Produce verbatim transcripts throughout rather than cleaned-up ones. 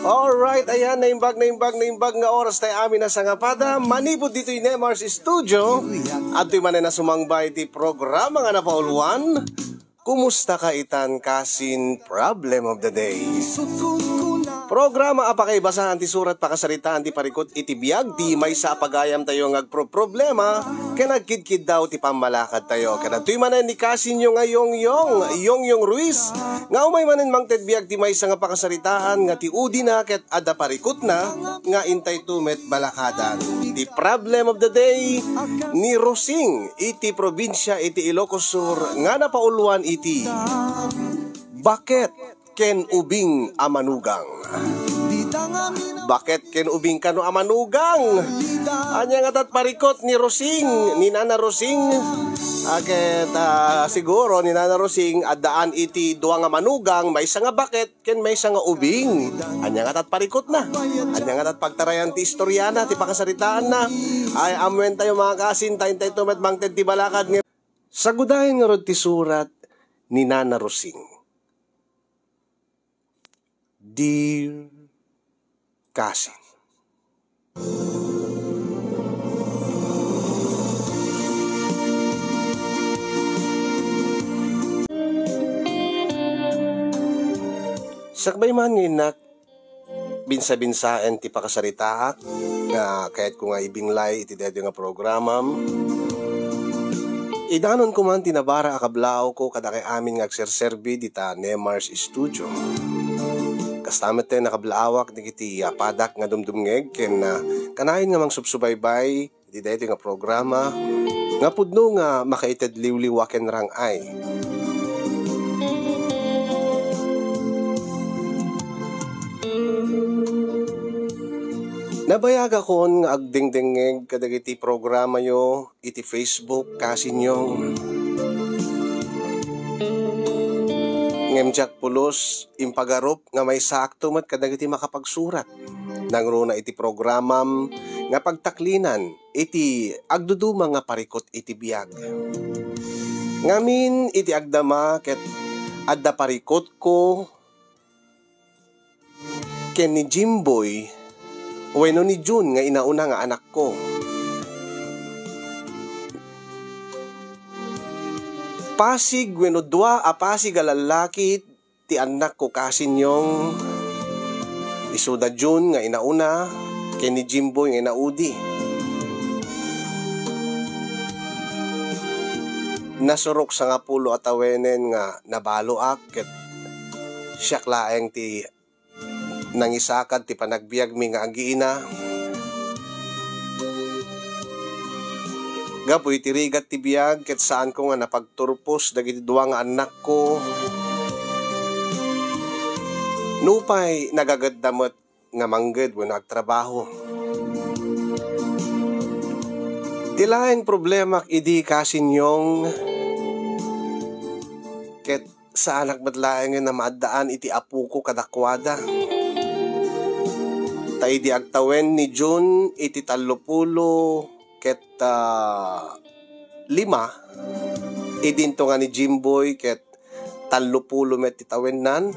Alright, ayan, naimbag, naimbag, naimbag nga oras tayo amin a sangapada. Manipud ditoy Nemar's Studio, adtoy manen a sumangba iti programa nga napauluan, Kumusta ka itan kasin Problem of the Day? Programa a pakaibasaan ti surat pakasaritaan ti parikut iti biag ti maysa a pagayamtayo nga agproproblema ken agkidkiddaw ti pammalakadtayo. Ken adtoy manen ni kasinyo nga Yongyong, Yongyong Ruiz, nga umay manen mangted biag ti maysa nga pakasaritaan nga ti udina ket adda parikutna nga intayto met balakadan. The problem of the day ni Rosing iti probinsia iti Ilocos Sur nga napauluan iti baket ken ubing a manugang. Baket ken ubing kano a manugang. Ania nga tat parikot ni Rosing, ni Nana Rosing. Aket, ah, siguro ni Nana Rosing addaan iti dua nga manugang, maysa nga baket, ken maysa nga ubing. Ania nga tat parikutna? Ania nga tat pagtarayan ti istoriana, ti pakasaritaanna? Ay, ammuentayo, mga kasin, ta intayto met mangted ti balakad nga sagudayen ngarud ti surat ni Nana Rosing. Dear Kasin. Sakbay man nga innak, binsa-binsaen ti pakasaritaak nga kayatko nga ibinglay iti daytoy nga programam. Idanonko man ti nabara a kablaawko kadakay amin nga agserserbi dita Nemar's Studio. Kasta met ti nakablaawak dagiti, ah, padak nga dumdumngeg ken, ah, kanayon nga mangsubsubaybay iti daytoy nga programa nga pudno nga makaited liwliwa ken rang-ay. Nabayagakon nga agdengdengngeg kadagiti programayo iti Facebook, kasinyo. Ngem diak pulos impagarup nga maysaakto met kadagiti makapagsurat nangruna iti programam nga pagtaklinan iti agduduma nga parikut iti biag. Ngamin iti agdama ket adda parikutko ken ni Jimboy wenno ni Jun nga inauna nga anakko. Pasig wenno dua a pasig a lallaki ti annakko, kasinyong, isuda Jun nga inauna ken ni Jimboy nga inaudi. Nasurok sangapulo a tawenen nga nabaloak ket siak laeng ti nangisakad ti panagbiagmi nga agiina. Gapu iti rigat ti biag, ket saanko nga napagturpos dagiti dua nga annakko. Nupay nagagedda met nga mangged wenno agtrabaho. Ti laeng problemak idi, kasinyong, ket saanak met laengen a maaddaan iti apoko kadakuada. Ta idi agtawen ni Jun iti tallopulo ket, ah, lima, idinto nga ni Jimboy ket tallopulo met ti tawennan,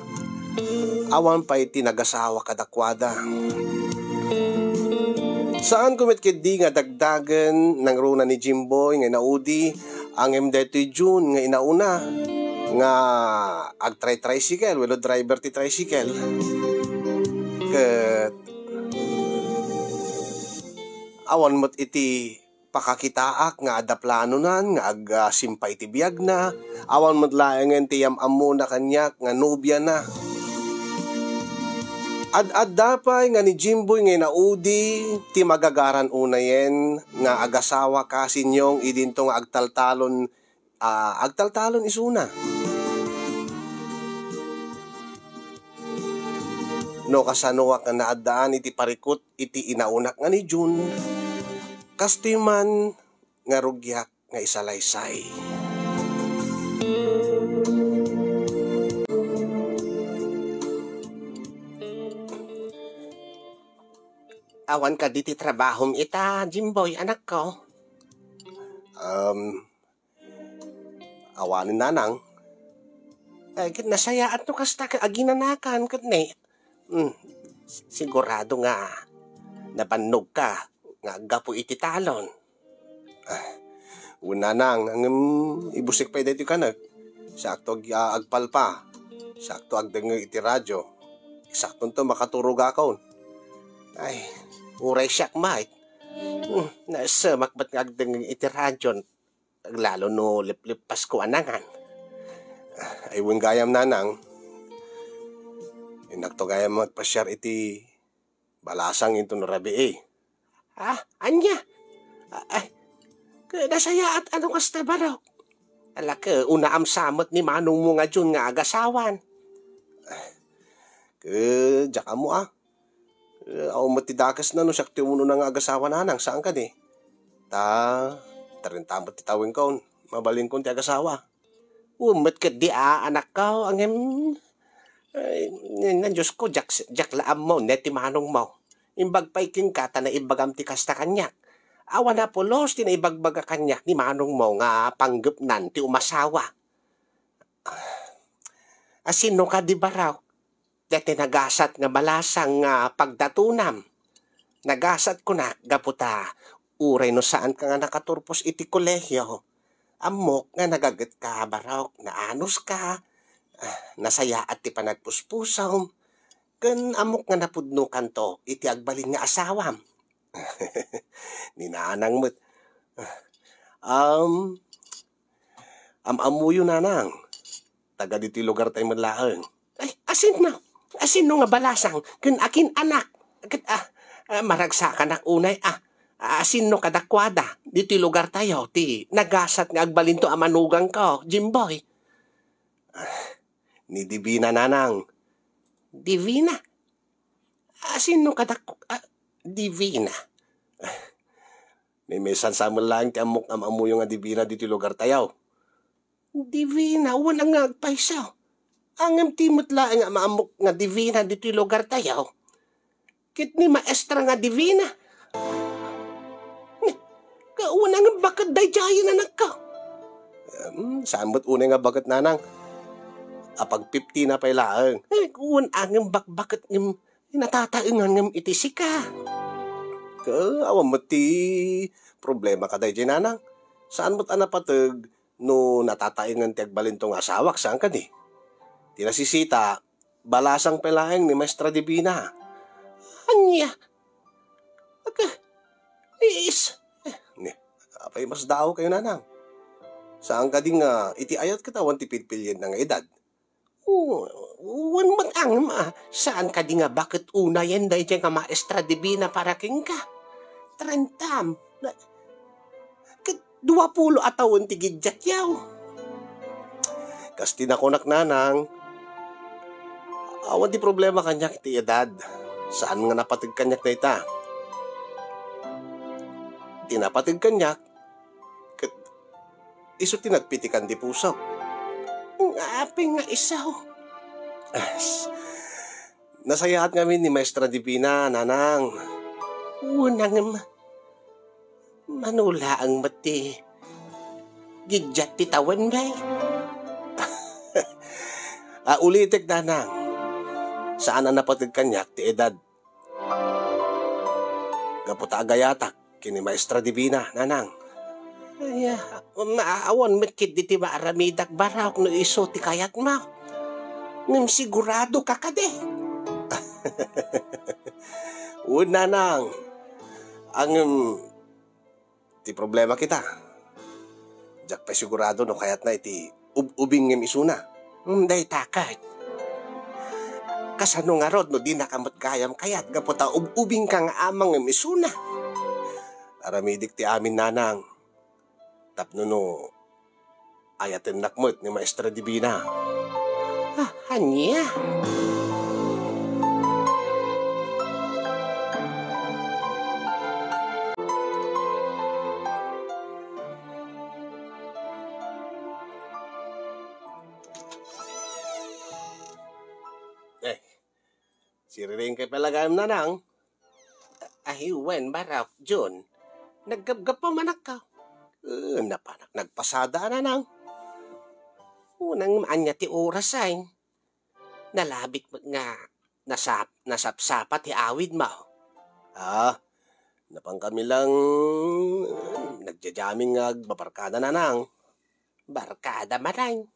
awan pay ti nagasawa kadakuada. Saanko met ketdi nga dagdagen nangruna ni Jimboy nga inaudi, ngem daytoy Jun nga inauna nga agtray-tricycle, wenno driver ti tricycle. Ket awan met iti pakakitaak nga adda planonan nga agsimpa iti biagna, awan met laengen ti yam-ammona kaniak nga nobiana. Ad-adda pay nga ni Jimboy nga inaudi ti magagaran unayen nga agasawa, kasinyong, idinto nga agtaltalon, ah, agtaltalon isuna. No kasanoak nga naaddaan iti parikut iti inaunak nga ni Jun, kastoy man nga rugiak nga isalaysay. Awan kadi ti trabahom ita, Jimboy, anakko? Um, awanen, nanang. Ay, ket nasayaat no kasta, ket aginanakan, ket ne. Hmm. Sigurado nga nabannogka nga aggapu iti talon. Ah, wen, nanang, ngem ibusek pay daytoy kanek. Sakto ag-, a-, agpalpa. Sakto agdengngeg iti radio. Eksaktonto makaturogakon. Ay, uray siak met. Hmm, naesemak met nga agdengngeg iti radio. Lalo no lipleppasko a nangan. Ay, wen gayam, nanang. Innakto gayam agpasiar iti balasang inton rabii. Ah, ania? Ah, ay, ket nasayaat a no kasta, barok. Ala, ket unaam sa met ni manongmo nga John nga agasawan. Ket diak ammo, a. Eh, awan met ti dakesna no siak ti umunona nga agasawa, nanang, saan kadi? Ta, trenta met ti tawenkon, mabalinkon ti agasawa. Wen met ketdi a, anakko, ngem, ay, na, Diosko, diak, diak la ammo, ne ti manongmo. Imbag pay kenka ta naimbagam ti kasta kaniak. Awan a pulos ti naibagbaga kaniak ni manongmo nga panggepnan ti umasawa. Asinno kadi, barok? Daytoy nagasat nga balasang nga pagdatonam. Nagasat kunak gapu ta uray no saanka nga nakaturpos iti kolehio, ammok nga nagagetka, barok, naanuska, ah, nasayaat ti panagpuspusom, ken ammok nga napudnokanto iti agbalin nga asawam. Ni nanang met. Um, am-ammoyo, nanang. Taga ditoy lugartayo met laeng. Ay, asinno? Asinno nga balasang ken akin-anak? Ket, ah, ah, maragsakanak unay, ah. Asinno kadakuada ditoy lugartayo ti nagasat nga agbalinto a manugangko, Jimboy? Ah, ni Divina, nanang. Divina? Asinno kadak-, ah, Divina? Ni, maysa sa met laeng ti ammok am-ammoyo nga Divina ditoy lugartayo. Divina, wen a nga agpayso. Ngem ti met laeng a maammok nga Divina ditoy lugartayo, ket ni Maestra nga Divina. Ni, ka-, wen a nga baket daydiayen, anakko. Em, saan met unay nga baket, nanang? Apag fifty na pay laeng. Ay, wen a nga bakbaket ngem natataengan ngem iti sika. Ka, awan met ti problema kadaydiay, nanang. Saan met a napateg no natataengan ti agbalinto nga asawak, saan kadi? Ti nasisita, balasang pay laeng ni Maestra Divina. Ania? Aga, is, eh, ni, apay masdaawkayo, nanang? Saan kadi nga iti ayat ket awan ti pilpilienna nga edad? O, wen met ngem, ah, saan kadi nga baket unayen daydiay nga Maestra Divina para kenka? Trentam. Na, ket duapulo a tawen ti giddiatyo. Kas ti nakunak, nanang, awan ti problema kaniak ti edad. Saan nga napateg kaniak dayta. Ti napateg kaniak, ket isu ti nagpitikan ti pusok. Apay nga isu? As, nasayaat ngamin ni Maestra Divina, nanang. Wen a ngem, mano laeng met ti giddiat ti tawen, bay? A, ulitek, nanang. Saan a napateg kaniak ti edad. Gapu ta agayatak ken ni Maestra Divina, nanang. Ay, ah, maawan met ketdi ti maaramidak, barok, no isu ti kayatmo. Ngem siguradoka kadi? Wen, nanang. Ngem, ti problema kita. Diak pay sigurado no kayatna iti ub-ubing ngem isuna. Hmm, dayta ket. Kasano ngarud no dinaka met gayam kayat gapu ta ub-ubingka nga ama ngem isuna? Aramidik ti amin, nanang. Tapno no ayatennak met ni Maestra Divina. Ah, ania? Eh, siriring kay palagayam, nanang? Ay, wen, barok, Jun. Naggapgappo manak ka. Eh, napanak nagpasada, nanang. Unang ania ti oras ay. Nalabit met nga nasap-, nasapsapa ti awidmo. Ah, napankami lang nagja-jamming nga agbabarkada, nanang. Barkada manen.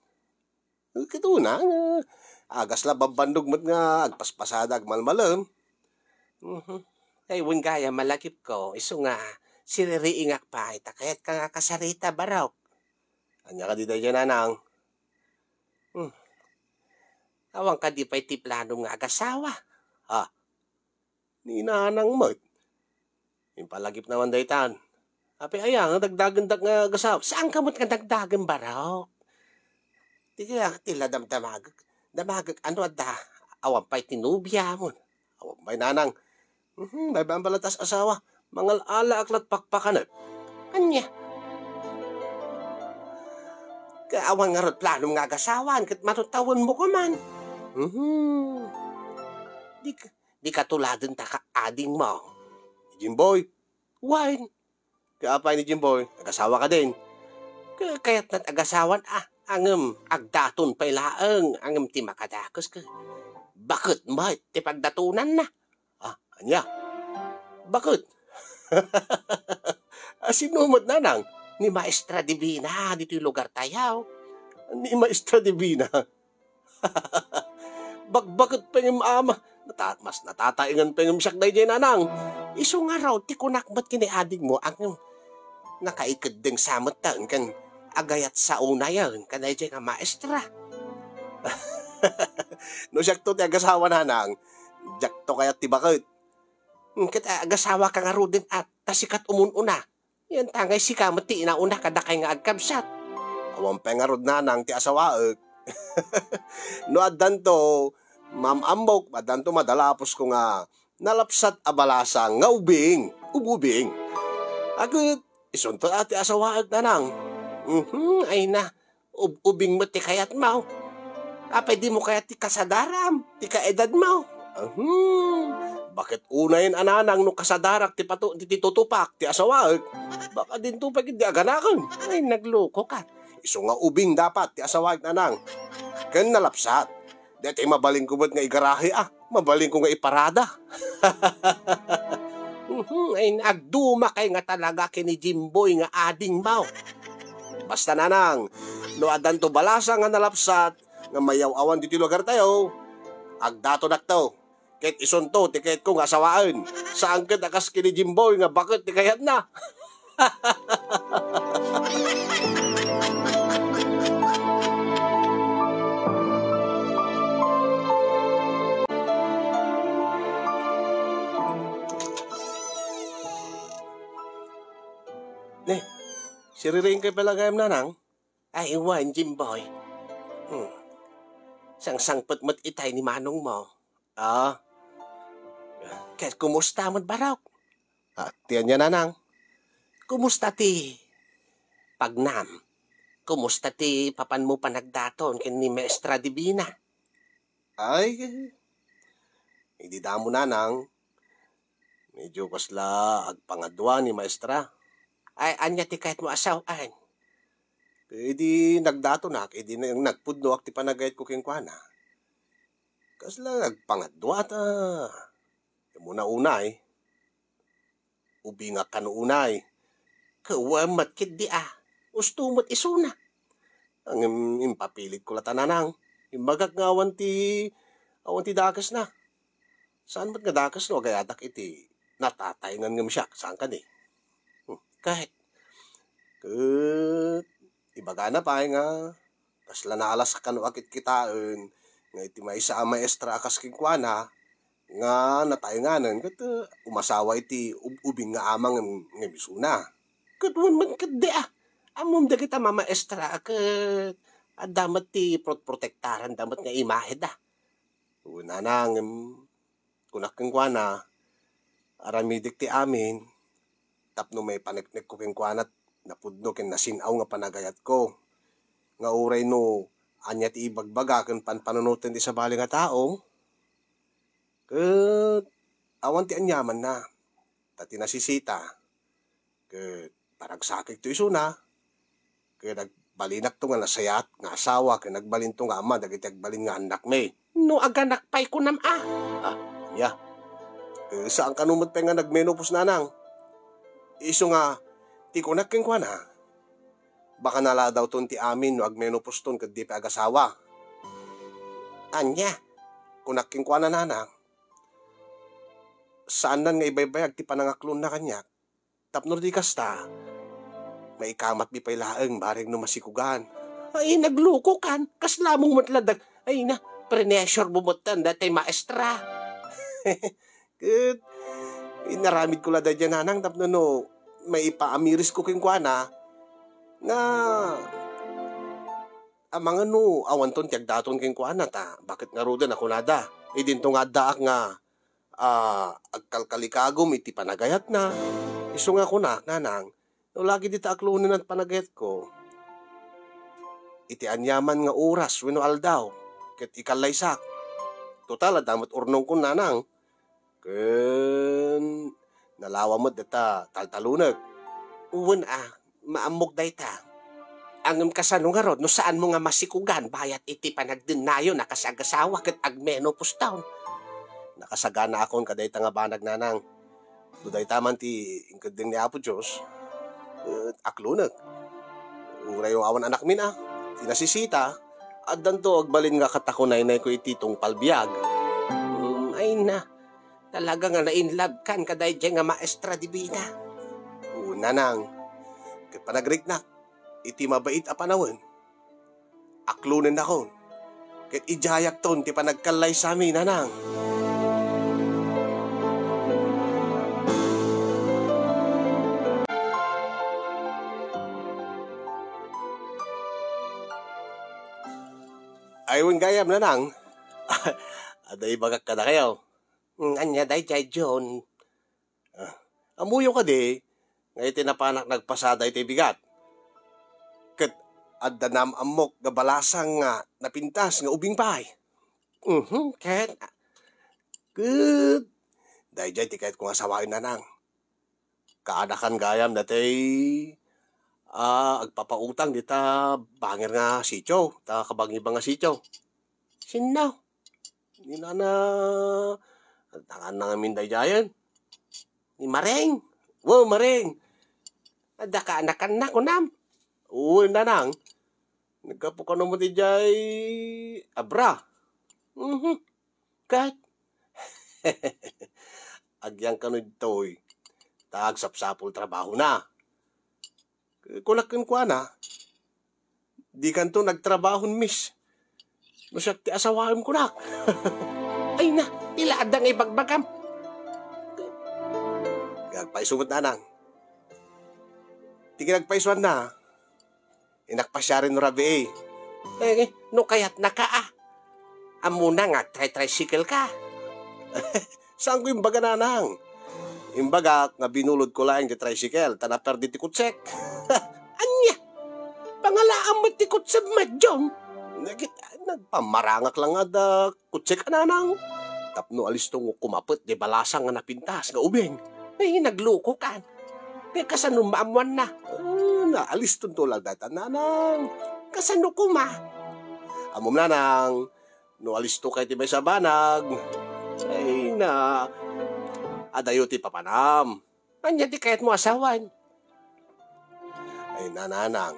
Ket una, nga agas la babbandog met nga agpaspasada agmalmalem. Mhm. Ay, wen gayam, malagipko, isu nga, siririingak pay, ta kayatka nga kasarita, barok. Ania kadi daydiay, nanang? Hmm. Awan kadi pay ti planom nga agasawa? Ha? Ni nanang met. Impalagipna man daytan. Apay aya nga dagdagendak nga agasawa? Saanka met nga dagdagen, barok? Ti kaya ti la damdamagek. Damagek, ano adda? Awan pay ti nobiam. Awan pay, nanang. Mhm, baybay-am pay la ti as-asawa. Mangal-alaak la't pakpakanek. Ania? Ket awan ngarud planom nga agasawam ket matutawenmo koma. Mhm. Di ka, di ka tuladenta ka adingmo. Jimboy, wen. Ket apay ni Jimboy, agasawa kadin? Ka-, kayatna ti agasawan, ah, ngem agdaton pay laeng, ngem ti makadakes ket baket met ti pagdatonanna. Ah, ania? Baket? Ah, sino met, nanang? Ni Maestra Divina ditoy lugartayo. Ni Maestra Divina? Bagbaket pay ngem, ama. Nata-, mas natataengan pay ngem siak daydiay, nanang. Isu ngarud ti kunak met ken ni adingmo, ngem nakaikeddeng sa metten ken agayat sa unayen kadaydiay nga maestra. No siakto ti agasawa, nanang, diakto kayat ti baket. Ket agasawaka ngaruden, a, ta sikat umun-una. Yan ta ngay sika met ti inauna kadakay nga agkabsat. Awan pay ngarud, nanang, ti asawaek. No addanto, maam-ammok, addanto madalapusko nga nalapsat a balasa nga ubing, ub-ubing. Ket isunto a ti asawaek, nanang. Mhm, ay na, ub-ubing met ti kayatmo. Apay dimo kayat ti kasadaram, ti kaedadmo? Mhm. Baket unayen a, nanang, no kasadarak ti pato-, ti, ti tutupak ti asawaek? Baka dinto pay ketdi aganaken. Ay, naglokoka. Isu nga ubing dapat ti asawaek, nanang. Ken nalapsat. Daytoy mabalinko met nga igarahe, ah. Mabalinko nga iparada. Mhm, ay, agdumakay nga talaga ken ni Jimboy nga adingmo. Basta, nanang, no addanto balasa nga nalapsat nga mayaw-awan ditoy lugartayo, agdatonakto. Ket isunto ti kayatko nga asawaen. Saan ket a kas ken ni Jimboy nga baket ti kayatna. Ne, siririingkayo pay la gayam, nanang? Ay, wen, Jimboy. Hmm. Sangsangpet met itay ni manongmo. Ah. Ket kumusta met, barok? Ah, ti ania, nanang? Kumusta ti pagnam? Kumusta ti papanmo panagdaton ken ni Maestra Divina? Ay, idi damo, nanang, medyo kasla agpangadua ni Maestra. Ay, ania ti kayatmo a saw-an? Idi nagdatonak, idi na-, nagpudnoak ti panagayatko kenkuana, kasla agpangadua ta. Umuna unay, ubingak kano unay. Ket wen met ketdi a, usto met isuna. Ngem impapilitko latta, nanang. Imbagak nga awan ti, awan ti dakesna. Saan met nga dakes no agayatak iti natataengan ngem siak, saan kadi? Hmm, ket, ket ibagana pay nga kasla naalas kano a kitkitaen nga iti maysa a maestra a kas kenkuana nga nataenganen ket, eh, umasawa iti ub-, ubing nga ama ngem, ngem isuna. Ket wen met ketdi a, ammom dagiti a mamaestra ket adda met ti prot-, protektaranda met nga imaheda. Wen, nanang, ngem kunak kenkuana, aramidek ti amin tapno maipaneknekko kenkuana napudno ken nasin-aw nga panagayatko. Nga uray no ania ti ibagbaga ken panpanunoten ti sabali nga tao, ket awan ti aniamanna. Ta ti nasisita, ket paragsakekto isuna, ket ag-, Agbalinakto nga nasayaat nga asawa ken agbalinto nga ama dagiti agbalin nga annakmi. No aganak pay kunam a. Ah, ania? Eh, saan kano met pay nga nagmenopause, nanang? Isu nga, ti kunak kenkuana, baka naladawton ti amin no agmenopause ton ket di pay agasawa. Ania? Kunak kenkuana, nanang, saannan nga ibaybayag ti panangaklonna kaniak. Tapno di kasta, maikamatmi pay laeng bareng no masikugan. Ay, naglukokan. Kasla mo met ladag. Ay na, pressure mo met tan datay maestra. Ket, inaramidko la daydiay, nanang, tapno no maipaamirisko kenkuana, nga, amangan no awanton ti agdaton kenkuana, ta baket ngaruden a kunada, idinto nga addaak nga, ah, agkalkalikagum iti panagayatna. Isu nga kunak, nanang, no lagi dita aklonen a panagayatko, iti aniaman nga oras wenno aldaw, ket ikallaysak. Total, adda met urnongkon, nanang. Ken nalawa met data taltalonek. Wen a, maammok dayta. Ngem kasano ngarud no saanmo nga masikugan bayat iti panagdennayo a kas agasawa ket agmenopause ton? Nakasaganaakon kadayta nga banag, nanang. No dayta man ti inkeddeng ni Apo Dios, et aklonek. Uray awan anakmin a, ti nasisita, addanto agbalin nga katakunaynayko iti tungpal biag. Hmm, ay na, talaga nga na-in love kan kadaydiay nga maestra divina. Wen, nanang, ket panagriknak iti mabait a panawen, aklonennakon, ket idiayakton ti panagkallaysami, nanang. Ay, wen gayam, nanang. Adda ibagak kadakayo. Mm, ania daydiay, John? Ah, ammoyo kadi nga iti napanak nagpasada iti bigat, ket adda naam-ammok nga balasang nga napintas nga ubing pay. Mhm, ket, ket, daydiay ti kayatko nga sawaen, nanang. Kaanakan gayam datoy, ah, agpapautang dita bangir nga sitio, ta kabangiba nga sitio. Sinno? Ni nana, adda ngamin daydiayen. Ni Maring. Wo, Maring. Adda kaanakanna, kunam? Wen, nanang. Naggapu kano met idiay Abra. Mhm. Ket, agyang kano ditoy, ta agsapsapul trabahona. Kunak kenkuana, "Dikanto nagtrabahon, miss. No siak ti asawaem," kunak. Ay na, ti la adda nga ibagbagam. Agpayso met, nanang. Ti kinagpaysuanna, innak pasiaren no rabii. Eh, no kayatnaka a. Ammona nga agtri-tricycle ka. Saanko imbaga, nanang. Imbagak nga binulodko laeng ti tricycle, ta naperdi ti kutsek. Ania? Pangalaam met ti kutsem, John? Nagit-, nagpamarangak la nga adda kutsek a, nanang. Tapno alisto nga kumapet di balasang nga napintas nga ubing. Ay, nagluko kan. Kaya kasano maammuanna? Ah, naalistonto lang dayta, nanang. Kasano koma? Ammom, nanang, no alisto kay ti maysa a banag, ay na, adayo ti papanam. Ania ti kayatmo a sawen? Ay, nanang,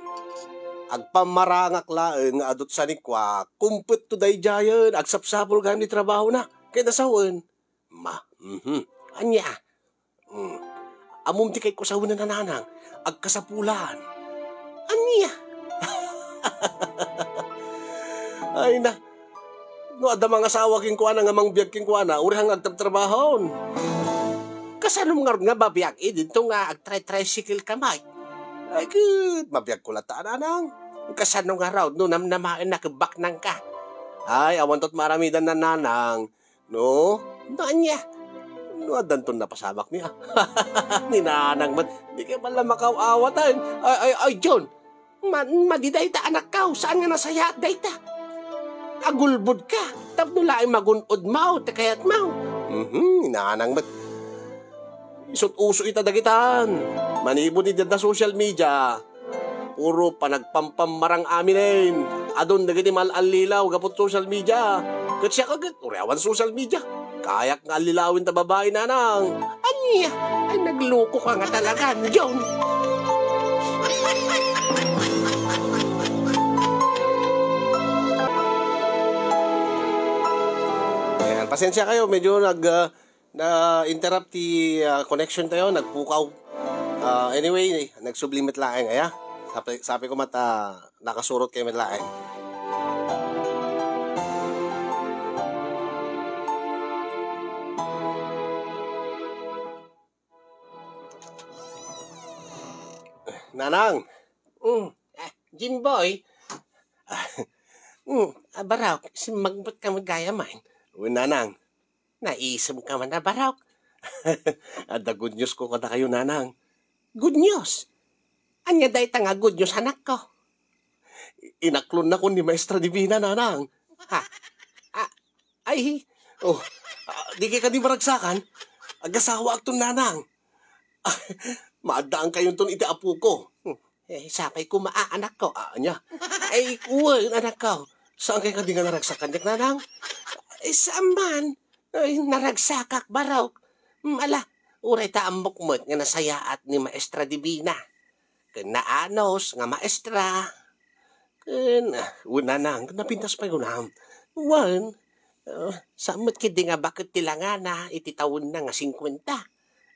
agpamarangak laeng nga adut sanikua, kumpetto daydiayen, agsapsapul gayam ti trabahona, ket a sawen. Ma, mhm. Ania? Hmm. Ammom ti kayatko a sawen, nanang, agkasapulan. Ania? Ay na, no adda mangasawa kenkuana nga mangbiag kenkuana, uray nga agtrabtrabahon. Kasano ngarud nga mabiag idinto nga agtri-tricycle ka met? Ay, ket mabiagko latta, nanang. Kasano ngarud no namnamaenna ket baknangka? Ay, awanto met maaramidan, nanang. No? No, ania? No, addanton napasamakmi a. Ni nanang met, dika man la makaaw-awatan. Ay, ay, ay, John, Ma-, madi dayta, anakko, saan nga nasayaat dayta? Agulbodka, tapno laeng magun-odmo ti kayatmo. Mhm, ni nanang met. Isut' uso ita dagitan. Manipud idi adda social media, Puro panagpampammarang aminen. Adun dagiti mal-allilaw gapu social media. Ket siak ket, uray awan social media. Kayak nga allilawen ta babai, nanang. Ania? Ay, nagluko ka nga talaga, John. Ayan, pasensya kayo, medyo nag, ah, na-interrupt ti, ah, connection tayo, nagpukaw. Ah, anyway, nagsubli met laeng, aya. Sabi, sabi ko met, ah, nakasurot kayo met laeng. Nanang! Mm. Ah, Jimboy? Ah, mm, ah, Baraw, simmangpet ka met gayam. Wen, Nanang. Naisem ka man a, Baraw. Adda good news ko kadakayo, Nanang. Good news? Ania dayta nga good news, anakko? Inaklonnakon ni Maestra Divina, Nanang. Ha? Ah, ay, oh, ah, di kay kadi maragsakan? Agasawaakton, Nanang. Ah, maaddaankayo iti apoko. Eh, sapay koma, anakko. Ah, ania? Ay, wen, anakko. Saan kay kadi nga naragsak kaniak, Nanang? Eh, saan man? Ay, naragsakak, Baraw. Hmm, ala, uray ta ammok met nga nasayaat ni Maestra Divina. Ken naanos nga maestra. Ken, ah, wen, Nanang, napintas pay kunam. Wen, ah, saan met ketdi nga baket ti langana iti tawenna nga singkuenta.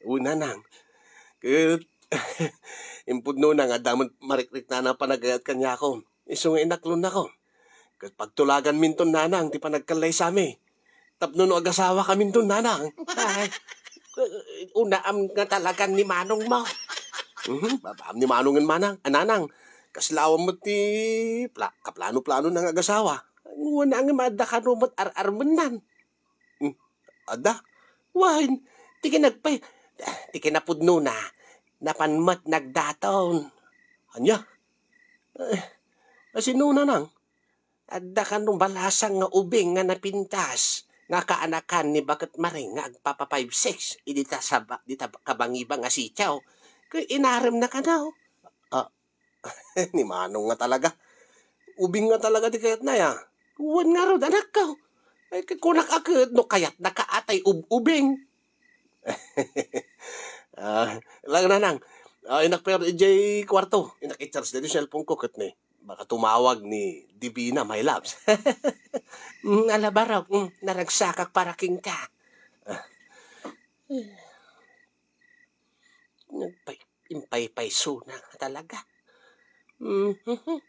Wen, Nanang. Ket, impudnona nga adda met marikriknana a panagayat kaniakon. Isu nga inaklonnakon. Ket pagtulaganminton, Nanang, ti panagkallaysami. Tapno no agasawakaminton, Nanang. Ay, unaam nga talagan ni manongmo. Mhm, babaam ni manongen, manang. Ah, Nanang, kasla awan met ti pla-, kaplano-planona nga agasawa. Wen, nga adda kano met ar-armennan. Hmm, adda? Wen, ti kinagpay-, ti kinapudnona, napan met nagdaton. Ania? Eh, asino, Nanang? Adda kano balasang nga ubing nga napintas nga kaanakan ni Baket Maring nga agpapa five six idi ta saba-, dita kabangibang a sitio. Ket inaremna kano. Ah, ni manong nga talaga. Ubing nga talaga ti kayatna, ya. Wen ngarud, anakko. Ay, kunak a ket no kayatna ka atay ub-ubing. Ah, lang, Nanang. Ah, inak pero idiay kwarto. Inak i-charge daytoy cellphone ko ket ni. Baka tumawag ni Divina, my loves. Mm, ala, Baraw, mm, naragsakak para kenka. Ah. Nagpay-, impaypaysona nga talaga. Mhm.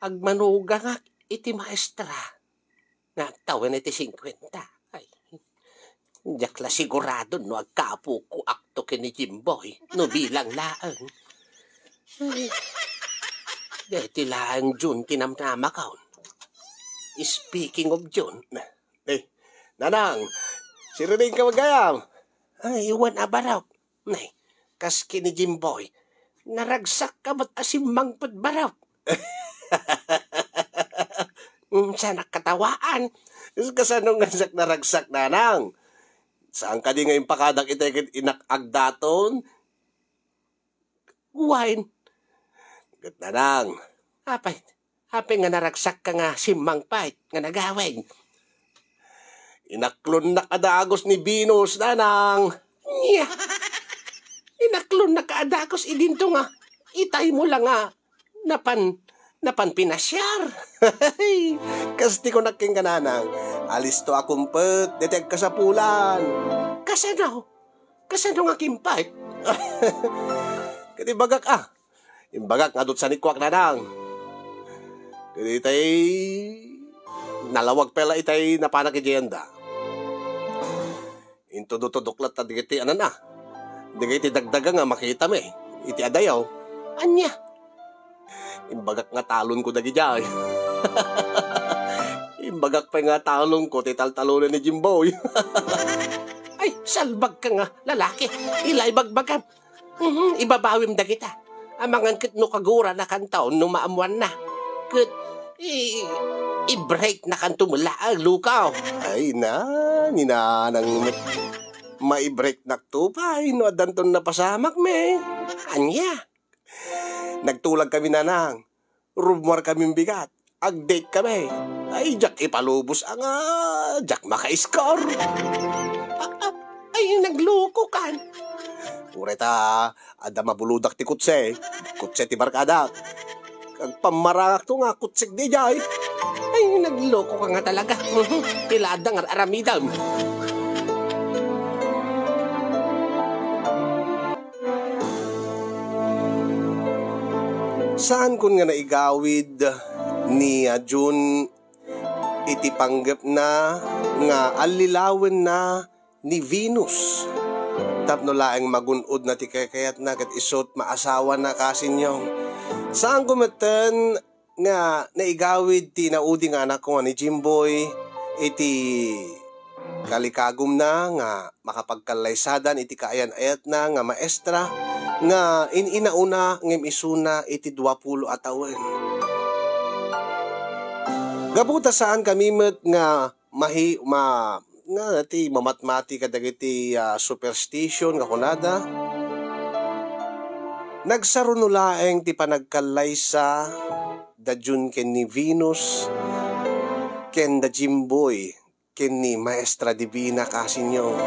Agmanugangak iti maestra nga agtawen iti singkuenta. Ay, diak la sigurado no agkapukoakto ken ni Jimboy no bilang laeng. Ay, deti laeng June ti namnamakon. Speaking of June. Eh, Nanang, siriring ka met gayam? Ay, wen a, Baraw. Nay, kas ken ni Jimboy, naragsak ka met a simmangpet, Baraw. Mm, saanak katawaan. Kasano nga siak naragsak, Nanang? Saan kadi nga impakadak itay ket inak agdaton? Wen. Ket, Nanang. Apay, apay nga naragsak ka nga simmangpet nga nagawid? Inaklonnak a dagus ni Venus, Nanang. Nia? Inaklonnak a dagus idinto nga itaymo la nga napan, napan pinasiar. Kas ti kunak kenka, Nanang, alisto a kumpet deti agkasapulan. Kasano? Kasano nga kimpet? Ket ibagak a. Imbagak nga adut sanikuak, Nanang. Ket itay nalawag pay la itay napanak idiay anda. Intudutudok latta dagiti anana. Dagiti dagdaga nga makitami iti adayo. Ania? Imbagak nga talonko dagidiay. Imbagak pay nga talonko ti taltalonen ni Jimboy. Ay, salbag ka nga lalaki. Ila ibagbagam. Mhm, ibabawim dagita. Amangan ket no kaguranakanto no maammoanna. Ket i-, i-break nakanto met laeng, lukaw. Ay na, ni Nanang met. Mai-break nakto pay no addanton napasamak met. Ania? Nagtulag kami, Nanang. Rummuar kami bigat. Ag-date kami. Ay, diak ipalubos a nga, diak maka-score. Ah, ah, ay, nagluko kan. Uray ta, adda mabuludak ti kutse. Kutse ti barkada. Agpammarangakto nga kutsek di jay. Ay, nagluko ka nga talaga. Ti ladang ar-aramidem. Saankon nga naigawid ni, ah, June iti panggepna nga allilawenna ni Venus tapno laeng magun-odna ti kaykayatna ket isut' maasawana, kasinyong. Saanko metten nga naigawid ti inaudi nga anakko nga ni Jimboy iti kalikagumna nga makapagkallaysadan iti kaayan-ayatna nga maestra nga in-inauna ngem isuna iti duapulo a tawen. Gapu ta saankami met nga mahi-, ma-, nga ti mamatmati kadagiti, ah, superstition nga kunada, nagsaruno laeng ti panagkallaysa da June ken ni Venus ken da Jimboy ken ni Maestra Divina, kasinyong.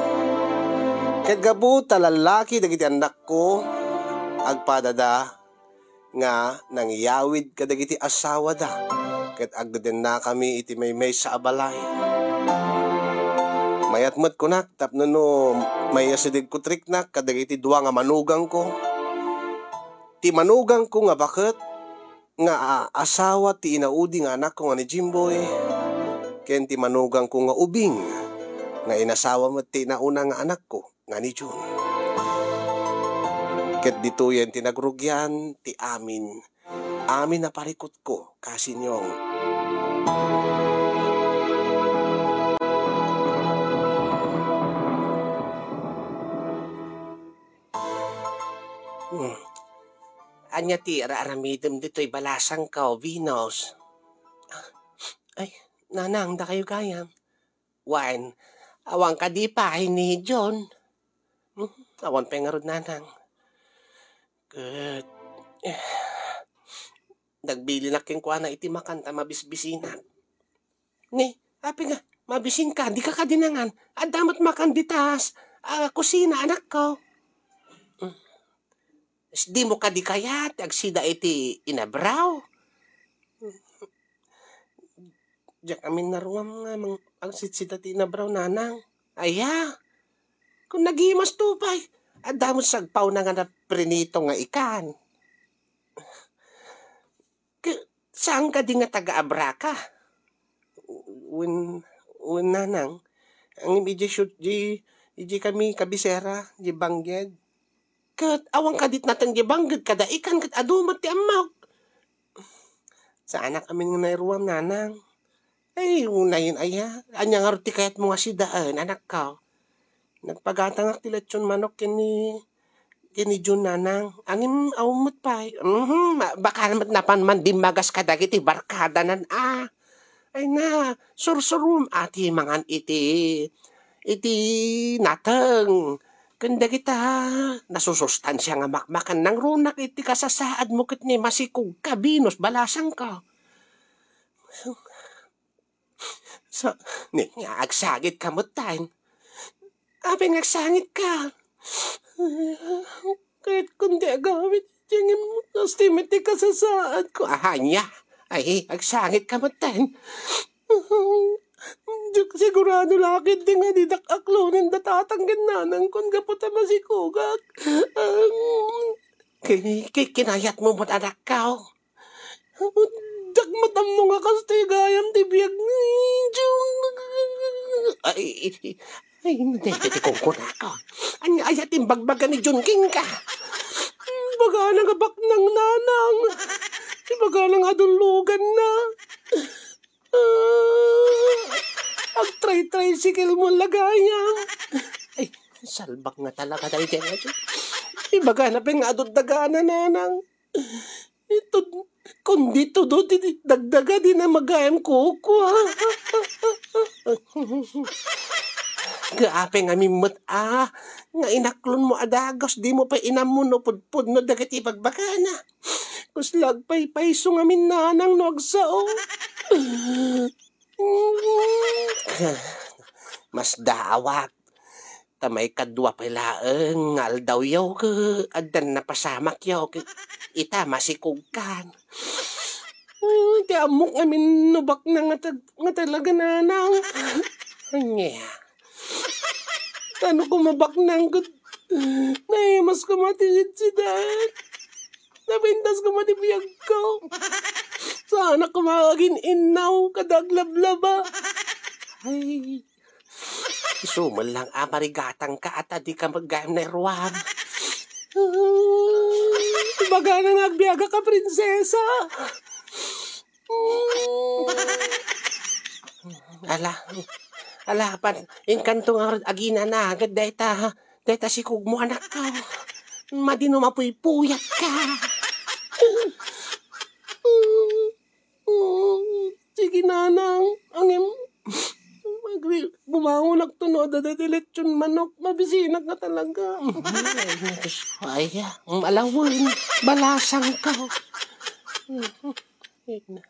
Ket gapu ta lallaki dagiti annakko, agpadada nga nangyawid kadagiti asawada, ket agdedennakami iti maymaysa a balay. Mayat met kunak tapno no maiyasidegko triknak kadagiti dua nga manugangko. Ti manugangko nga baket nga a-, asawa ti inaudi nga anakko nga ni Jimboy, ken ti manugangko nga ubing nga inasawa met ti inauna nga anakko nga ni June. Ket ditoyen ti nagrugian ti amin, amin a parikutko, kasinyong. Hmm. Ania ti ar-aramidem ditoy balasangko, Venus? Ay, nanang, dakayo gayam. Wen, awan kadi pay ni June? Hmm, awan pay ngarud, nanang. Ket, eh, nagbilinak kenkuana iti makan ta mabisbisinak. Ni, apay nga, mabisinka, dika kadi nangan. Adda met makan diay taas a kusina, anakko. Hmm. Dimo kadi kayat agsida iti inabraw? Diak amin naruam nga mang-, agsitsida ti inabraw, nanang. Aya, kun nagimasto pay, adda met sagpawna nga naprinito nga ikan. Ke-, saan kadi nga taga-abraka? Wen, wen, nanang. Ngem idiay siud-, di, idiay kami kabisera, di bangged. Ket awan kadi nateng di bangged kada ikan ket adu met ti ammok. Saanak amin nga nairuam, nanang. Ay, unayen aya. Ania ngarud ti kayatmo nga sidaen, anakko? Nagpagatangak ti letson manok ken ni, ken ni June, nanang. Ngem awan met pay. Mhm, ma-, baka met napan man dimmagas kadagiti barkadanan, a. Ay na, sursurom a ti mangan iti, iti nateng. Ken dagita nasusustansia nga makmakan nangrunak iti kasasaadmo ket ni masikog ka, Venus, balasangko. Sa-, ni, nga agsangitka metten. Apay nga agsangitka? Kayatko ti agawid, ngem kasta met ti kasasaadko. Ania? Ay, agsangitka metten. Diak sigurado la ketdi nga didak aklonen da tatang ken nanangkon gapu ta masikogak. Ki-, ki-, kinayatmo met, anakko. Diak met ammo nga kastoy gayam ti biag ni June. Ay, ay, ay, daytoy ti kunkunako. Ania aya ti imbagbaga ni June kenka? Imbagana nga baknang, nanang. Imbagana nga adulloganna. Ah, agtray-tricycle mo la gayam. Ay, salbak nga talaga daytoy nga June. Ibagana pay nga adu dagana, nanang. Itud-, kundi tudo ti dagdaga, dina magayam kukua. Apay ngamin met a, nga inaklonmo a dagus, dimo pay inammo no pudpudno dagiti ibagbagana. Kasla agpaypayso ngamin, nanang, no agsao. Masdaawak. Ta maikadua pay laeng nga aldawyo ket addan napasamakyo ket ita masikogkan. Ay, ti ammok ngamin no baknang nga tag-, nga talaga, nanang. Ania? Tano ko mabaknang ket naimas ko mati iti siudad. Napintas ko mati biagko. Saanak ko agin-innaw kada aglablaba. Ay, isu man lang a marigatangka a ta dika gayam nairuar. Ibagana nga agbiagak a prinsesa. Ala, ala, pan, inkanto nga aginana, agad dayta, dayta sikogmo, anakko. Madi no mapuypuyatka. Sige, nanang, ngem, magri-, bumangonakto no adda dayta lechon manok, mabisinak nga talaga. Ay, Diyos ko, ay, ah, ang alawen, balasang ka. Ay, na.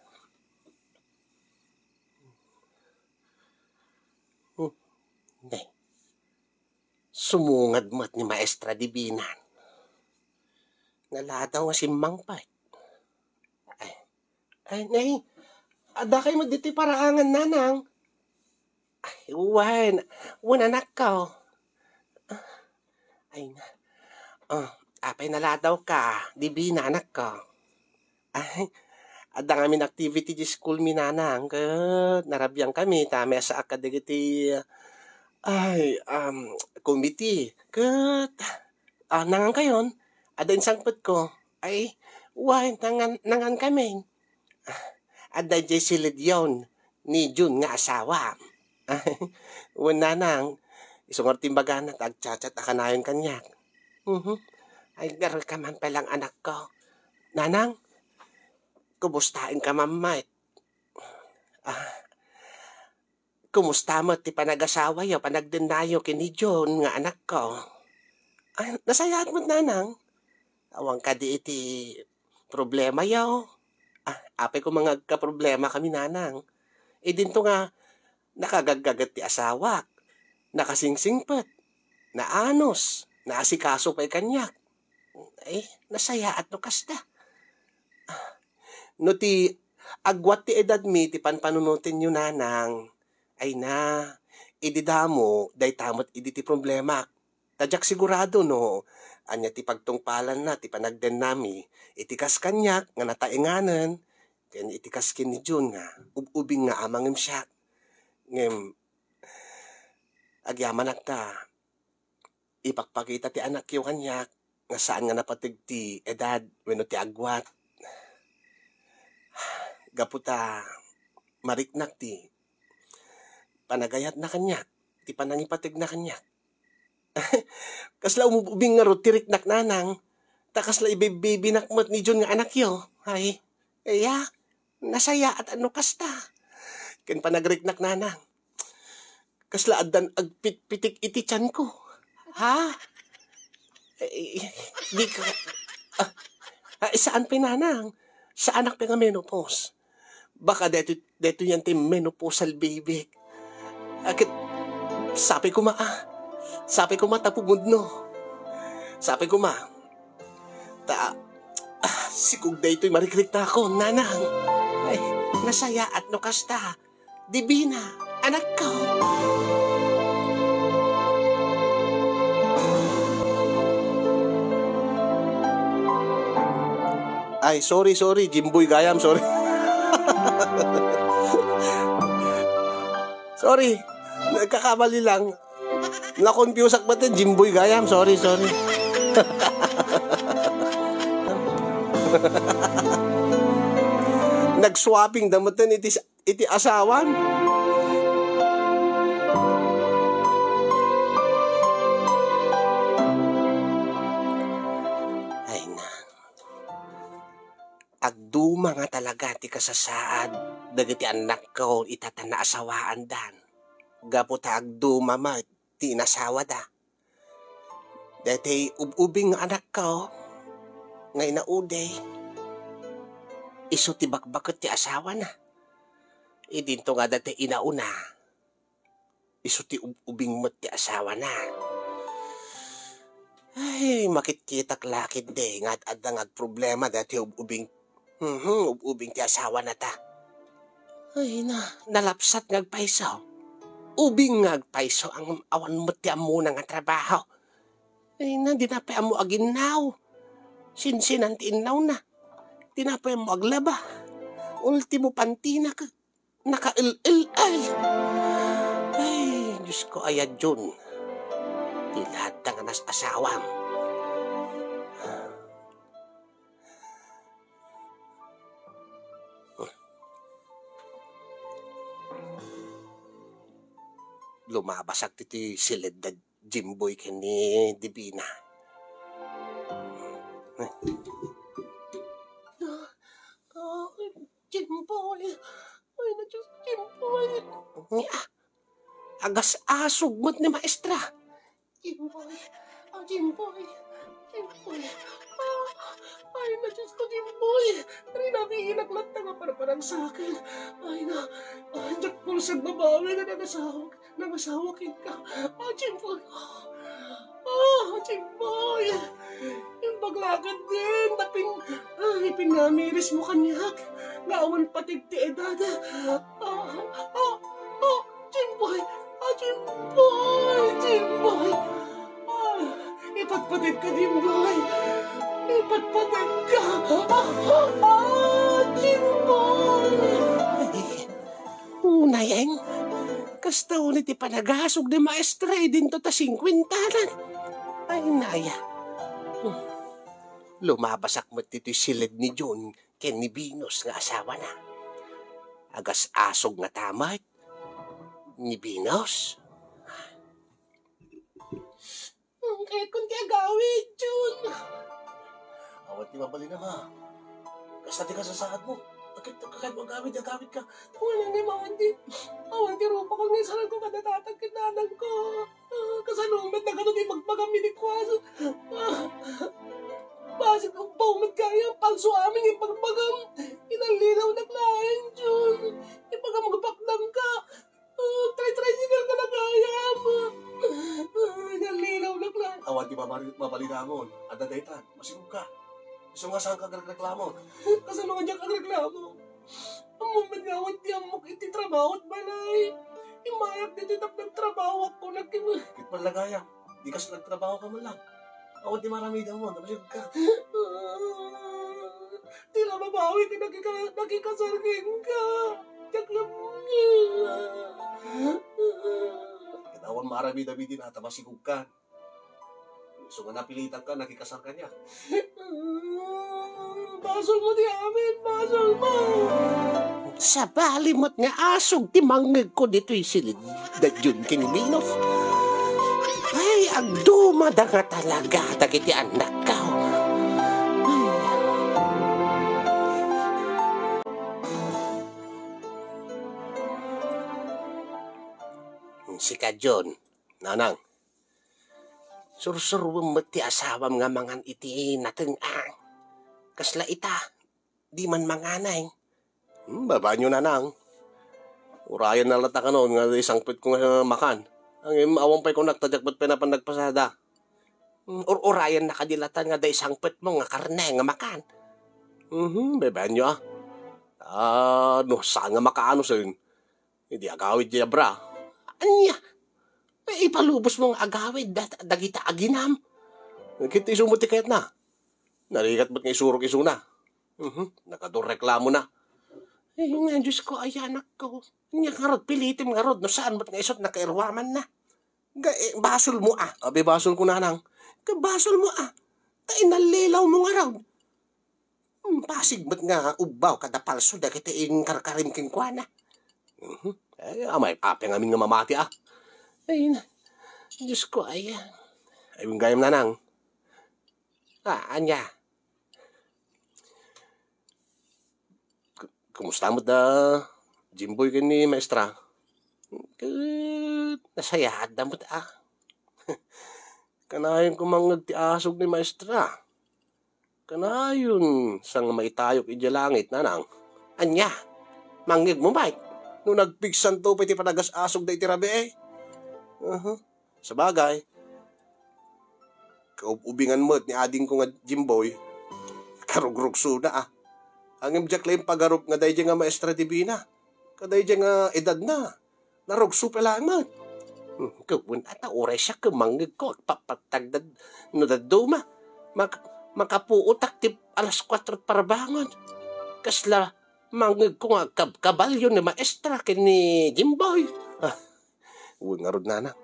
Hmm. Nay. Sumungad met ni Maestra Divina. Naladaw nga simmangpet. Ay, ay, nay, adda kay met ditoy paraangan, nanang? Ay, wen, wen, anakko. Ay, na. Ah, apay naladawka, Divina, anakko? Ay, adda ngamin activity ti school mi, nanang, ket narabiankami ta mayasaak kadagiti, ay, um, committee. Ket, ah, nangankayon, adda insangpetko. Ay, wen, nangan-, nangankami. Ah, adda idiay si Leon ni Jun nga asawa. Wen, nanang, isu ngarud ti imbagana ta agchat-chat a kanayon kaniak. Mhm. Ay, garka man pay lang, anakko. Nanang, kumustaenka man met? Ah, kumusta met ti panagasawayo, panagdennayo ken ni Jun nga anakko? Ay, nasayaat met, nanang. Awan kadi iti problemayo? Ah, apay koma nga agkaproblema kami, nanang. Idinto nga nakagaggaget ti asawak, nakasingsingpet, naanus, naasikaso pay kaniak. Eh, nasayaat no kasta. Ah, no ti agwat ti edadmi ti panpanunotenyo, nanang, ay na, idi damo, dayta met idi ti problemak. Ta diak sigurado no ania ti pagtungpalanna ti panagdennami iti kas kaniak nga nataenganen ken iti kas ken ni Jun nga ub-ubing nga amangem siak. Ngem agyamanak ta ipakpakita ti anakyo kaniak nga saan nga napateg ti edad wenno ti agwat. Gapu ta mariknak ti panagayatna kaniak, ti panangipategna kaniak. Kasla umub-ubing ngarud ti riknak, nanang, ta kasla ibibibinak met ni Jun nga anakyo. Ay, iya, nasayaat no kasta. Ken panagriknak, nanang, kasla addan agpitpitik iti tianko. Ha? Eh, di ka, ah, ah, saan pay, nanang? Saanak pay nga menopause? Baka daytoy, daytoy yan ti menopausal baby. Aket, sapay koma, ah. Sapay koma ta pumudno. Sapay koma. Ta, ah, sikog daytoy marikriknakon, nanang. Ay, nasayaat no kasta. Divina, anakko. Ay, sorry, sorry. Jimboy gayam, sorry. Sorry. Nagkakamali lang. Na-confuse ak met, Jimboy gayam. Sorry, sorry. Nag-swapping da met iti iti asawan. Ay na. Agduma nga talaga ti kasasaad dagiti annakko ita ta naasawaandan. Gapu ta agduma met ti inasawada. Daytoy ub-ubing nga anakko nga inaudi, isu ti bakbaket ti asawana. Idinto nga dati inauna, isu ti ub-ubing met ti asawana. Ay, makitkitak la ketdi nga ad-adda nga agproblema dati ub-ubing, mhm, ub-ubing ti asawana ta. Ay, na, nalapsat nga agpayso. Ubing nga agpayso ang awan met ti ammona nga trabaho. Ay, na, di na pay ammo aginnaw. Sinsinan ti innawna. Di na pay ammo aglaba. Ultimo pantina ket nakael-el. Ay, Diyos ko, aya Jun. Ti latta nga nas-asawam. Lumabasak ti, ti siled da Jimboy ken ni Divina. Ah, Jimboy. Ay, na Diyos, Jimboy. Nia, agas-asog met ni Maestra. Jimboy. Ah, Jimboy. Jimboy. Ah, ay, na Diyos ko, Jimboy. Rinabiinak latta nga parparagsaken. Ay, na. Ay, diak pulsag mabawi nga nagasawa. Nangasawa kenka. Ah, Jimboy. Ah, Jimboy. Imbag la ketdin, ta pin-, ah, ipinamirismo kaniak. Nga awan patig ti edad. Ah, ah, ah, Jimboy. Ah, Jimboy. Jimboy. Ah, ipatpategka, Jimboy. Ipatpategka. Ah, ah, ah, Jimboy. Unay, Eng. Kasta unay ti panagasog ni Maestra, idinto ta singkuentanan. Ay, naya. Lumabasak met ditoy siled ni Jun ken ni Venus nga asawana. Agas-asog nga tamat ni Venus. Ang kayat kon ti agawid, Jun. Awan ti mabalinam, ha? Kasta ti kasasaadmo. Agkayat, agkayatmo agawid, agawidka. Awan nga awan ti, awan ti rupakon nga isaranko kada tatang ken nanangko. Ah, kasano met dagitoy ti ibagbagam idi kuas? Ah, bassit ubbaw met gayam, palso amin nga ibagbagam. Inallilawnak laeng, Jun. Ibagam nga pakdangka. Ah, try-try ni Nel ka na gayam. Ah, inallilawnak laeng. Awan ti mabali-, mabalinamon. Adda daytan, masigugka. Isu nga saanka agreklamo. Kasano nga diak agreklamo? Ammom met nga awan ti ammok iti trabaho iti balay. Immayak ditoy tapno agtrabahoak, kunak. Ket pallagayam, dikas nagtrabaho ka man lang. Awan ti maramidam mo, nabasag ka. Di la mabawi ti nakika-, nakikasar kenka. Diak la. Ket awan maramidam idi natabasigog ka. Isu nga napilitan ka, nakikasar ka niya. Basol mo ti amin, basol mo! Sabali met nga asog ti mangngegko ditoy siled da Jun ken Venus. Ay, agdumada nga talaga dagiti annakko. Ay. Sika, Jun, Nanang, sursuroem met ti asawam nga mangan iti nateng-ang. Kasla ita, di man manganay. Hmm, babaanyo, Nanang. Urayenna latta kanon nga di sangpetko nga makan. Ngem awan pay kunak ta diak met pay napan nagpasada. Hmm, ur-urayenna kadi latta nga di sangpetmo nga karne nga makan. Mhm, babaanyo, ah. Ah, no saan nga makaano sen, idi agawid diay abra. Ania? Ipalubosmo nga agawid da-, dagita aginam. Ket isu met ti kayatna. Narigat met nga isurok isuna. Mhm, nagadu reklamona. Ay, nga, Diyos ko, ay, anakko. Ania ngarud, pilitem ngarud, no saan met nga isu ti nakairuamanna. Ga, eh, basolmo, a. Abi, basolko, Nanang. Ga, basolmo, a. Ta inallilawmo ngarud. Hmm, pasig met nga ubbaw kada palso dagiti inkarkarim kenkuana. Mhm. Ay, amay, apay ngamin nga mamati, a. Ay, na-, Diyos ko, ay, a. Ay, gayam, Nanang. Ah, ania? Ku-, kumusta met da Jimboy ken ni Maestra? Ket nasayaatda met, a. Kanayon ko mangngeg ti asog ni Maestra. Kanayon sa nga maitayok idiay langit, nanang. Ania? Mangngegmo, Mike? No nagpigsanto pay ti panagas-asog daytoy rabii. Aha. Sabagay, kaub-ubingan met ni adingko nga Jimboy. Karugrugsona, a. Ngem diak la impagarup nga daydiay nga maestra divina. Kadaydiay nga edadna. Narugso pay laeng met. Hmm, ket wen ata uray siak ket mangngegko, agpapattagdad no dadduma. Mak-, makapuotak ti alas kuatro parbangon. Kasla mangngegko nga agkabkabalio ni maestra ken ni Jimboy. Ah, wen ngarud, nanang.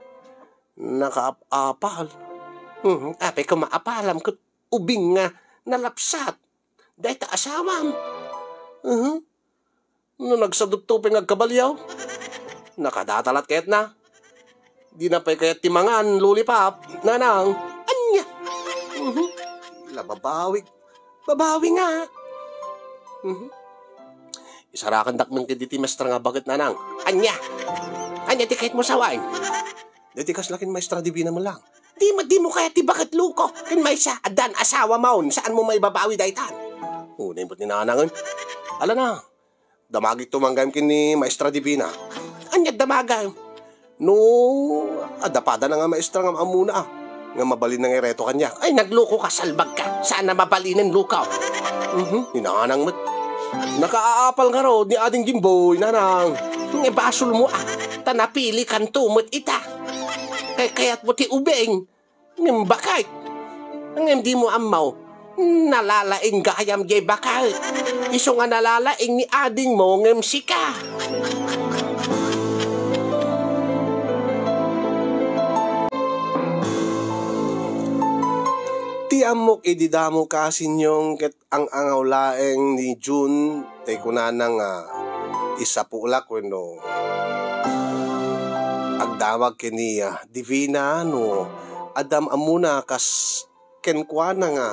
Nakaap-apal. Hmm, apay ko maapalam ket ubing nga nalapsat. Dayta asawam. Mhm. No nagsadutto pay nga agkabalio, nakadatalat kayatna. Dina pay kayat ti mangan, lollipop, nanang. Ania? Mhm. La babawi. Babawi nga. Mhm. Isarakandak man kadaytoy maestra nga baket, nanang. Ania? Ania ti kayatmo sawen? Daytoy kasla ken maestra divina met lang. Di mo, di mo kayat ti baket, loko. Ken maysa, addan asawam, saanmo maibabawi daytan. Unay met ni nanangen. Ala na, damagikto man gayam ken ni maestra divina. Ania damagam? No, adda padana nga maestra nga ammona, a, nga mabalinna nga ireto kaniak. Ay, naglokoka, salbagka. Saan a mabalinen, loko. Mhm, ni nanang met. Nakaapal ngarud ni ading Jimboy, nanang. Nga basolmo, a, ta napilikanto met ita. Kay kayatmo ti ubing, ngem baket. Ngem dimo ammo, nalalaing gayam diay baket. Isu nga nalalaing ni adingmo ngem sika. Ti ammok idi damo kasinyong ket ang-angaw laeng ni June, tay kunana nga isapulak wenno agdamag ken ni, ah, Divina no adda am-ammona kas kenkuana nga,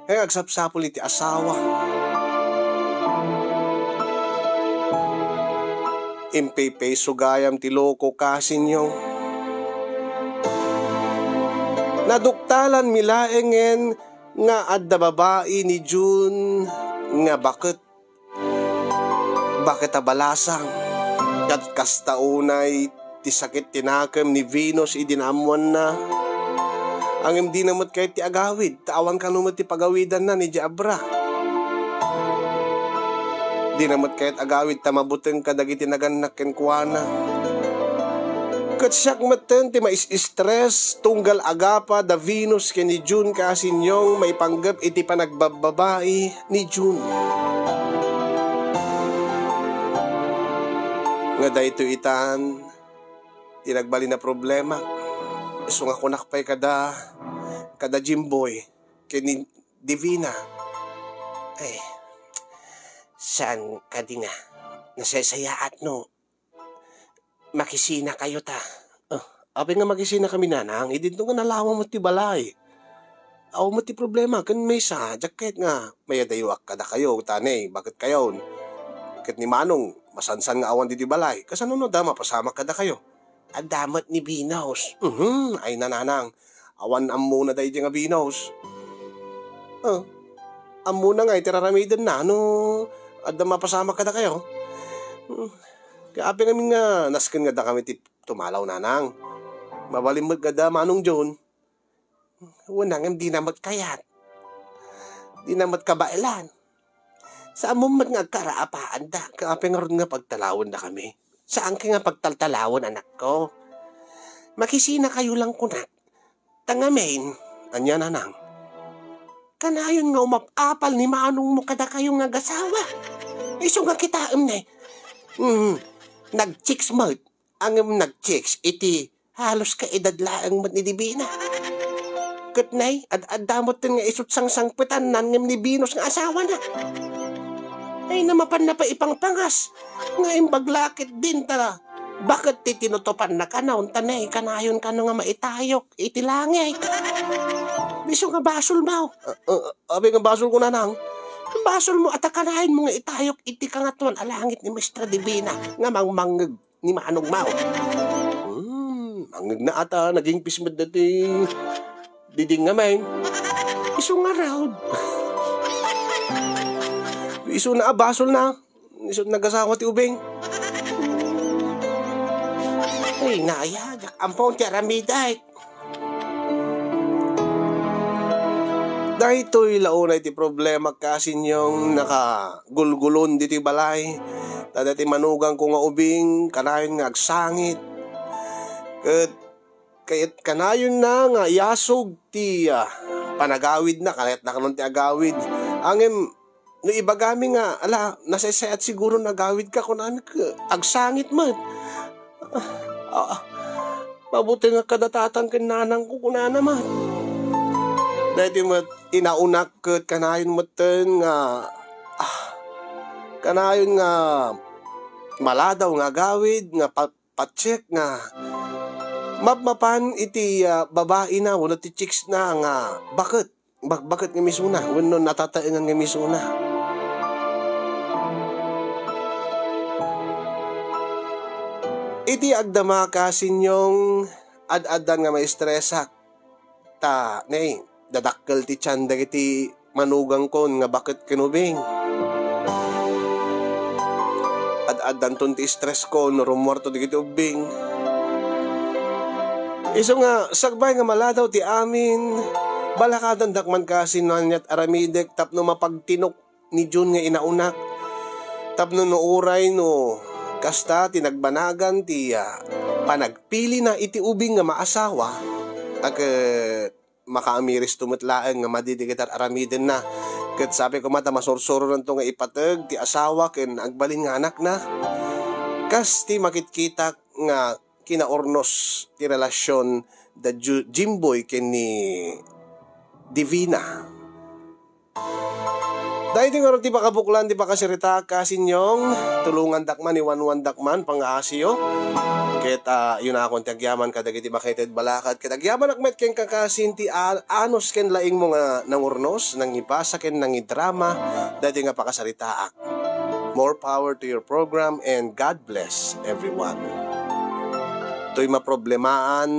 nga agsapsapul iti asawa. Impipayso gayam ti loko, kasinyong. Naduktalanmi laengen nga adda babai ni June nga baket, baket a balasang. Ket kasta unay ti sakit ti nakem ni Venus idi naammoanna. Ngem dina met kayat ti agawid, ta awan kano met ti pagawidanna idiay abra. Dina met kayat agawid ta mabuteng kadagiti nagannak kenkuana. Ket siak metten ti mais-stress tunggal agapa da Venus ken ni June, kasinyong, maipanggep iti panagbabbabai ni June. Nga daytoy itan ti nagbalin a problema. Isu nga kunak pay kada, kada Jimboy ken ni Divina. Ay, saan kadi nga nasaysayaat no makisinakayo ta? Ah, apay nga makisinakami, nanang, idinto nga nalawa met ti balay. Awan met ti problema ken maysa, diak kayat nga mayadayuak kadakayo, ta ne, baket kayon. Ket ni Manong, masansan nga awan ditoy balay. Kasano no adda mapasamak kadakayo? Adda met ni Venus. Mhm, ay, nanang. Awan ammona daydi nga Venus. Ah, ammona nga iti raramidenna no adda mapasamak kadakayo. Hmm. Ket apay ngamin nga nasken nga dakami ti tumalaw, nanang? Mabalin met nga adda Manong John. Wen, ngem dina met kayat. Dina met kabaelan. Saanmo met nga agkaraapaanda, ket apay ngarud nga pagtalawendakami? Saanka nga pagtaltalawen, anakko. Makisinakayo lang kunak. Ta ngamin, ania, nanang? Kanayon nga umap-apal ni manongmo kadakayo nga agasawa. Isu nga kitaem ne. Mm, nag-chicks met. Ngem nag-chicks iti halos kaedad laeng met ni Divina. Ket nay, ad-adda metten nga isu't sangsangpetanna ngem ni Venus nga asawana. Ay, namapanna pay ipangpangas nga imbag la ketdin ta baket ti tinutupanna kanon, ta nay, kanayon kano nga maitayok iti langit. Isu nga basolmo. Ah, ah, apay nga basolko, nanang? Basolmo a ta kanayonmo nga itayok iti kangatoan a langit ni Maestra Divina nga mangmangngeg ni manongmo. Hmm, mangngegna a ta nagingpis met daytoy diding ngamin. Isu ngarud. Isuna a basolna. Isu nagasawa ti ubing. Ay, nayag. Ampon ti aramidek. Daytoy la unay ti problema, kasinyong nakagulgulon ditoy balay. Ta daytoy manugangko nga ubing, kanayon nga agsangit. Ket kayat kanayonna nga iyasog ti, ah, panagawidna, kayatna kanon ti agawid. Ngem no ibagami nga, "Ala, nasaysayat siguro nga agawidka," kunami, "Agsangit met." Ah, ah, "Mabuting nga kadatatan ken nanangko," kunana met. Daytoy met, inaunak ket kanayon metten nga, ah, kanayon nga maladaw nga agawid nga pa-, patsek nga mapmapan iti, ah, babaina wenno ti chicks na nga baket, bak-, baket nga misuna wenno natataengan nga misuna. Iti agdama, kasinyong, ad-addan nga maistresak. Ta, ne, dadakkel ti tian dagiti manugangkon nga baket ken ubing. Ad-addanton ti stress ko no rumuarto dagiti ubbing. Isu nga, sakbay nga maladaw ti amin, balakadandak man kasi no aniat aramidek tapno mapagtinok ni June nga inaunak. Tapno no uray no kasta ti nagbanagan ti, ah, panagpilina iti ubing nga maasawa, a ket makaamiristo met laeng nga madi dagiti ar-aramidenna. Ket sapay koma ta masursuronanto nga ipateg ti asawa ken agbalin nga anakna. Kas ti makitkitak nga kinaurnos ti relasion da Ju-, Jimboy ken ni Divina. Daytoy ngarud ti pakabuklan ti pakasarita, kasinyong, tulongandak man, iwanwandak man, pangaasiyo. Ket, ah, yun akon ti agyaman kadagiti makaited balakad. Ket agyamanak met ken kakasin ti a-, anus ken laingmo nga nangurnos, nangibasa ken nangidrama, daytoy nga pakasaritaak. More power to your program and God bless everyone. Toy maproblemaan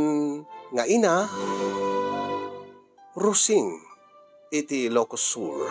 nga ina, Rosing iti Ilocos Sur.